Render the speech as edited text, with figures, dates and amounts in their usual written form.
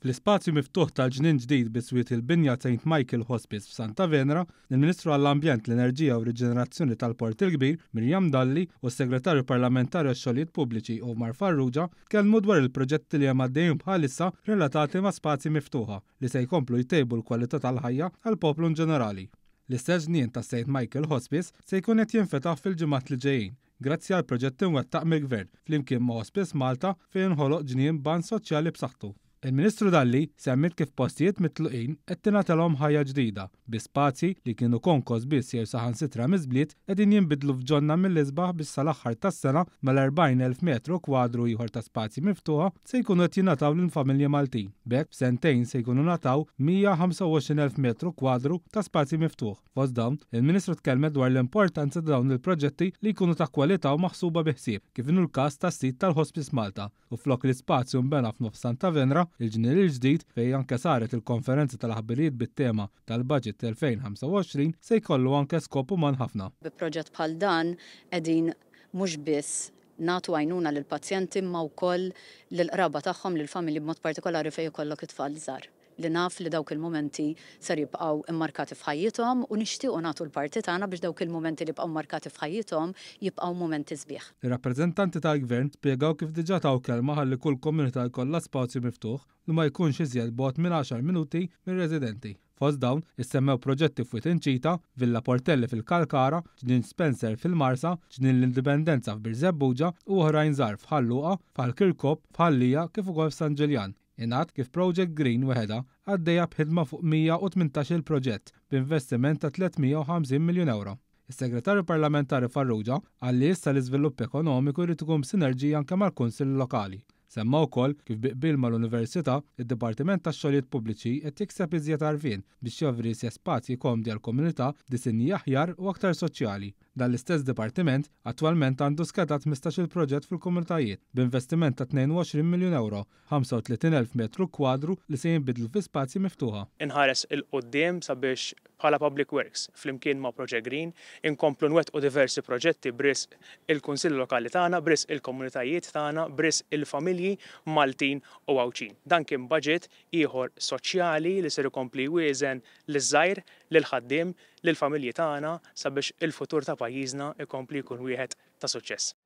Fl-ispazju miftuħ tal-ġnien ġdid biswit il-binja St. Michael Hospice f'Santa Venera, il-Ministru għall-Ambjent, l-Enerġija u Riġenerazzjoni tal-Port il-Kbir, Miriam Dalli, u s-Segretarju Parlamentari għax-Xogħlijiet Pubbliċi, Omar Farrugia, tkellmu dwar il-proġetti li hemm għaddejjin bħalissa relatati ma' spazji miftuħa li se jkomplu jtejbu l-kwalità tal-ħajja għall-poplu inġenerali. L-istess ġnien ta' St. Michael Hospice se jkun qed jinfetaħ fil-ġimgħat li ġejjin, grazzi għal proġett imwettaq mill-Gvern flimkien ma' Hospice Malta fejn inħoloq ġnien b'għan soċjali b'saħħtu. Il-Ministru Dalli semmiet kif postijiet mitluqin qed tingħatalhom ħajja ġdida, bi spazji li kienu konkos biss jew saħansitra miżbliet qegħdin jinbidlu f'ġonna mill-isbaħ biex sal-aħħar tas-sena mal-40,000 metru kwadru ieħor ta' spazji miftuħa se jkunu qed jingħataw lill-familji Maltin. B'hekk f'sentejn se jkunu ngħataw 125,000 metru kwadru ta' spazji miftuħ. Fost dawn, il-Ministru tkellmet dwar l-importanza ta' dawn il-proġetti li jkunu ta' kwalità u maħsuba bi ħsieb, kif inhu l-każ tas-sit tal-Hospice Malta. U flok l-ispazju nbena f'nofs Santa Venera, il-ġnien il-ġdid, fejn anke saret il-konferenza tal-aħbarijiet bit-tema tal-Budget 2025, se jkollu anke skop uman ħafna. Bi proġett bħal dan qegħdin mhux biss nagħtu għajnuna lill-pazjenti imma wkoll lill-qraba tagħhom, lill-familji b'mod partikolari fejn ikollok it-tfal żgħar li naf li dawk il-mumenti ser jibqgħu immarkati f'ħajjithom u nixtiequ nagħtu l-parti tagħna biex dawk il-mumenti li jibqgħu mmarkati f'ħajjithom jibqgħu mumenti sbieħ. Ir-rappreżentanti tal-Gvern spjegaw kif diġà taw kelma ħalli kull komunità jkollha spazju miftuħ li ma jkunx iżjed bogħod minn għaxar minuti mir-residenti. Fost dawn, issemmew proġetti f'Wied Inċita, Villa Portelli fil-Kalkara, Ġnien Spencer fil-Marsa, Ġnien l-Indipendenza f'Birżebbuġa u oħrajn żgħar f'Ħal Luqa, f'Ħal Kirkop, f'Ħal Lija kif ukoll f'San Ġiljan. Ingħad kif Project Green weħedha għaddejja b'ħidma fuq 118-il proġett b'investiment ta' 350 miljun ewro. Is-Segretarju Parlamentari Farrugia qal li issa l-iżvilupp ekonomiku jrid ikun b'sinerġija anke mal-Kunsilli Lokali. Semma wkoll kif bi qbil mal-Università, id-Dipartiment tax-Xogħlijiet Pubbliċi qed jikseb iżjed għarfien biex joffri iżjed spazji komdi għall-komunità b'disinji aħjar u aktar soċjali. Dan l-istess dipartiment attwalment għandu skedat 15-il proġett fil-komunitajiet b'investiment ta' 22 miljun ewro 35,000 metru kwadru li se jinbidlu fi spazji miftuħa. Inħares 'il quddiem sabiex bħala Public Works, flimkien ma' Project Green, inkomplu nwettqu diversi proġetti b'risq il-Kunsilli Lokali tagħna, b'risq il-komunitajiet tagħna, b'risq il-familji Maltin u Għawdxin. Dan kien budget ieħor soċjali li ser ikompli jwieżen liż-żgħir, lill-ħaddiem, lill-familji tagħna sabiex il-futur ta' pajjiżna jkompli jkun wieħed ta' suċċess.